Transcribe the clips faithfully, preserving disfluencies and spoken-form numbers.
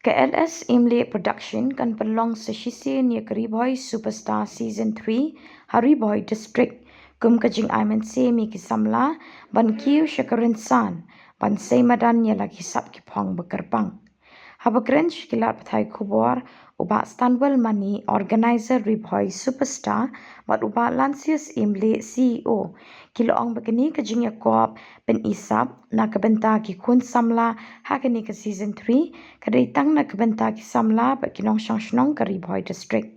Ka L S Imli Production kan pynlong sa shisien ïa ka Ri Bhoi Superstar Season three ha Ri Bhoi District, kum ka jingai mynsiem ïa ki samla ban kiew sha ka rynsan ban sei madan ïa la ki sap ki phong ba kyrpang. Haba kren sha ki lad pathai khubor, u Bah Stanwell Mani, organizer Ri Bhoi Superstar, bad u Bah Lansius Imli, C E O, ki la ong ba kane ka jingïakop pyni sap na ka bynta ki khun samla ha kane ka season three ka dei tang na ka bynta ki samla bad ki nongshong shnong ka Ri Bhoi District.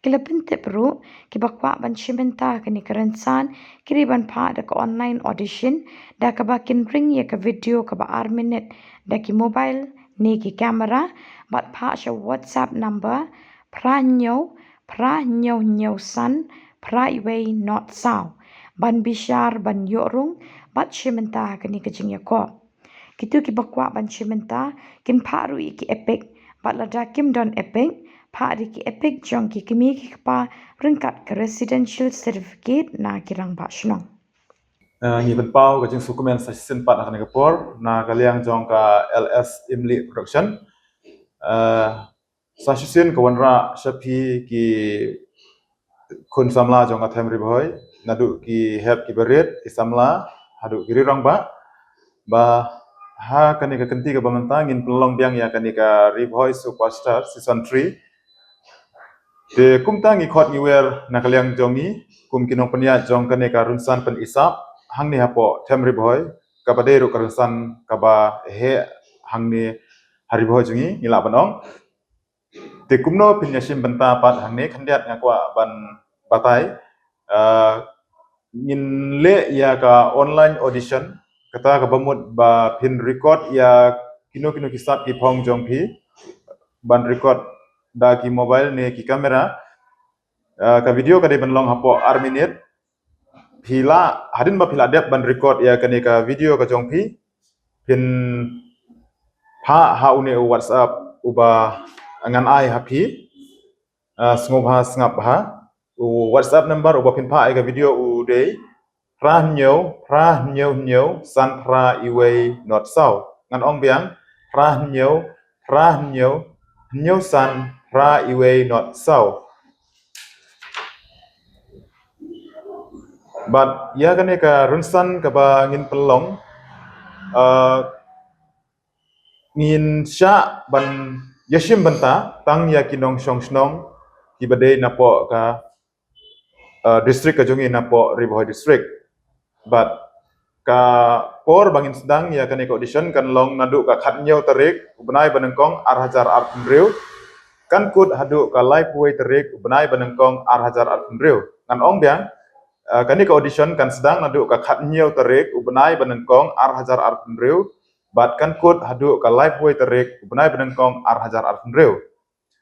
Ki la pyntip ruh, kiba kwah ban shim bynta ha kane ka rynsan ki dei ban phah da ka online audition, da kaba kin ring ïa ka video kaba ar minit da ki mobile ne ki camera, bad phah sha WhatsApp number phra hynñiew, phra hynñiew hynñiew san, phra wei not saw, ban bishar ban ïoh rung bad shim bynta ha kane ka jingïakop. Kito kiba kwah ban shim bynta kin phah ruh ïa ki EPIC, bad lada kim don EPIC, phah da ki EPIC jong ki kmie ki kpa ryngkat ka residential certificate na ki rangbah shnong. Uh, ngi pynpaw ka jingsngewkmen sa shisien pat ha kane ka por na ka liang jong ka L S Imli Production. Uh, sa shisien ka wanrah sha phi ki khun samla jong ka Them Ri Bhoi, naduh ki hep ki barit, ki samla haduh ki rangbah, ba ha kane ka kynti kaba mynta ngin pynlong biang ïa kane ka Ri Bhoi Superstar Season three. Te kumta ngi khot ngi wer na ka liang jong ngi kum ki nongpynïaid jong kane ka rynsan pyni sap hangne hapoh Them Ri Bhoi, kaba dei ruh ka rynsan kaba heh hangne ha Ri Bhoi jong ngi, ngi lah ban ong. Te kumno phin ïashim bynta pat hangne, khyndiat nga kwah ban batai. Uh, ngin leh ïa ka online audition, kata kaba mut ba phin record ïa kino kino ki sap ki phong jong phi, ban record da ki mobile ne ki camera. Uh, ka video ka dei ban long hapoh ar minit. Phi lah, hadien ba phi lah dep ban record ïa kane ka video ka jong phi, phin phah ha une u WhatsApp uba ngan ai ha phi. Uh, sngewbha sngap ha. U WhatsApp number uba phin phah ïa ka video u dei phra hynñiew, phra hynñiew hynñiew, san phra wei not saw. Ngan ong biang, phra hynñiew, phra hynñiew, hynñiew san, phra wei not saw. Bad ïa kane ka rynsan kaba ngin pynlong, uh, ngin shah ban ïashim bynta tang ïa ki nongshong shnong kiba dei napoh ka, uh, district ka jong ngi napoh Ri Bhoi District. Bad ka por ba ngin sdang ïa kane ka audition kan long naduh ka khathynñiew tarik u bnai ba nyngkong ar hajar arphew hynriew, kan kut haduh ka laiphew wei tarik u bnai ba nyngkong ar hajar arphew hynriew. Ngan ong biang, uh, kane ka audition kan sdang naduh ka khathynñiew tarik u bnai ba nyngkong ar hajar arphew hynriew, bad kan kut haduh ka laiphew wei tarik u bnai ba nyngkong ar hajar arphew hynriew.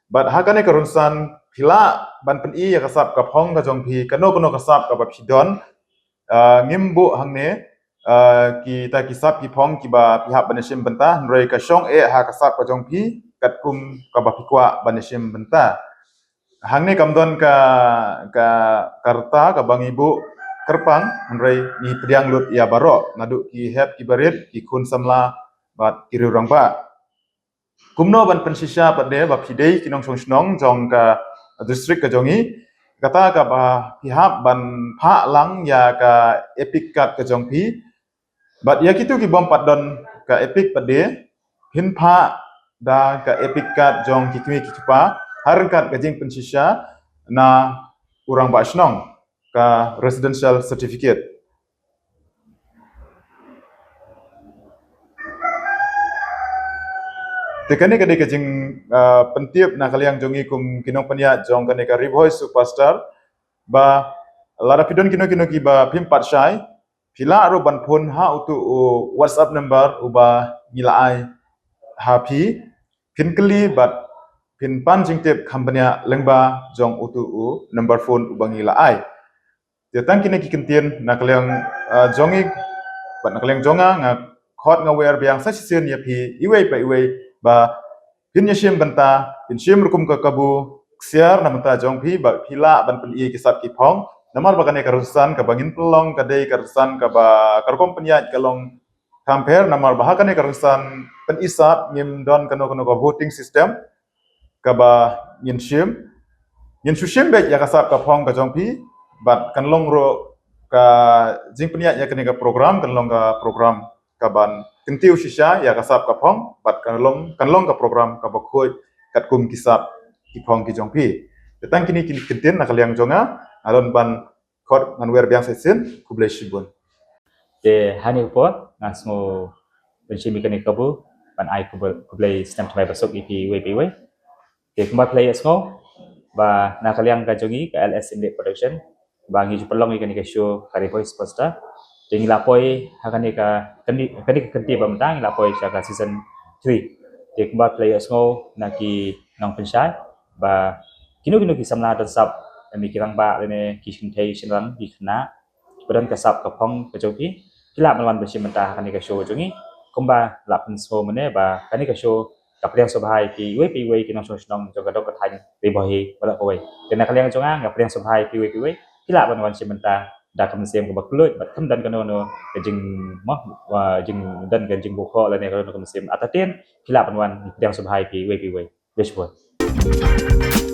Bad ha kane ka rynsan phi lah ban pyni ïa ka sap ka phong ka jong phi, kano kano ka sap kaba phi don. Uh, ngim buh hangne, uh, kita ki sap ki phong kiba phi hap ban ïashim bynta, hynrei ka shong eh ha ka sap ka jong phi katkum kaba phi kwah ban ïashim bynta. Hangne kam don ka, ka, ka rta kaba ngi buh kyrpang, hynrei ngi pdiang lut ïa baroh, naduh ki hep ki barit, ki khun samla bad ki riew rangbah. Kumno ban pynshisha pat de ba phi dei ki nongshong shnong jong ka district ka jong ngi, kata kaba phi hap ban phah lang ïa ka EPIC card ka jong phi. Bad ïa kito ki bym pat don ka EPIC pat de, phin phah da ka EPIC card jong ki kmie ki kpa ha ryngkat ka jingpynshisha na u rangbah shnong, ka residential certificate. Te kane ka dei ka jing, uh, pyntip na ka liang jong ngi kum ki nongpynïaid jong kane ka Ri Bhoi Superstar, ba lada phi don kino kino kiba phim pat shai, phi lah ruh ban phone ha utu u WhatsApp number uba ngi la ai ha phi, phin kylli bad phin pan jingtip kham bniah lyngba jong utu u number phone uba ngi la ai. Te tang kine ki kyntien na ka liang, uh, jong ngi bad na ka liang jong nga, nga khot nga wer biang sa shisien ïa phi iwei pa iwei ba phin ïashim bynta, phin shim rukom ka kabu ksiar na bynta jong phi ba phi lah ban pyni ki sap ki phong. Namar ba kane ka rynsan kaba ngin pynlong ka dei ka rynsan kaba ka rukom pynïaid ka long kham pher, namar ba ha kane ka rynsan Pynïasap ngim don kano kano ka voting system kaba ngin shim. Ngin shu shim beit ïa ka sap ka phong ka jong phi, bad kan long ruh ka jingpynïaid ïa kane ka program, kan long ka program kaban kyntiew shisha ïa ka sap ka phong, bad kan long, kan long ka program kaba khuid katkum ki sap ki phong ki jong phi. Te tang kine ki kyntien na ka liang jong nga, nga don ban khot ngan wer biang shisien, khublei shibun. Te ha kane ka por nga sngew pynshai ïa kane ka kabu ban ai khublei, khublei snem thymmai basuk ïa phi iwei pa iwei. Te kumba phi la ïohsngew ba na ka liang ka jong ngi ka L S India Production, ba ngi ju pynlong ïa kane ka show ka Ri Bhoi Superstar. Te ngi la poi ha kane ka kyntien, kane ka kyntien ba mynta ngi la poi sha ka season three. Te kumba phi la ïohsngew na ki nongpynshai ba kino kino ki samla don sap, lane ki rangbah, lane ki shynrang, ki khynnah ba don ka sap ka phong ka jong phi, phi lah ban wan ban shim bynta ha kane ka show ka jong ngi. Kumba la pynsngew mynne ba kane ka show ka pdiang sngewbha ïa phi iwei pa iwei ki nongshong shnong jong ka dong ka thaiñ Ri Bhoi baroh kawei. Te na ka liang jong nga, nga pdiang sngewbha ïa phi iwei pa iwei, phi lah ban wan shim bynta da ka mynsiem kaba kylluid bad kam don kano kano ka jing, mo, jing don ka jingbuh khoh lane kano kano ka mynsiem. Artatien phi lah ban wan, pdiang sngewbha ïa phi iwei pa iwei. Khublei shibun.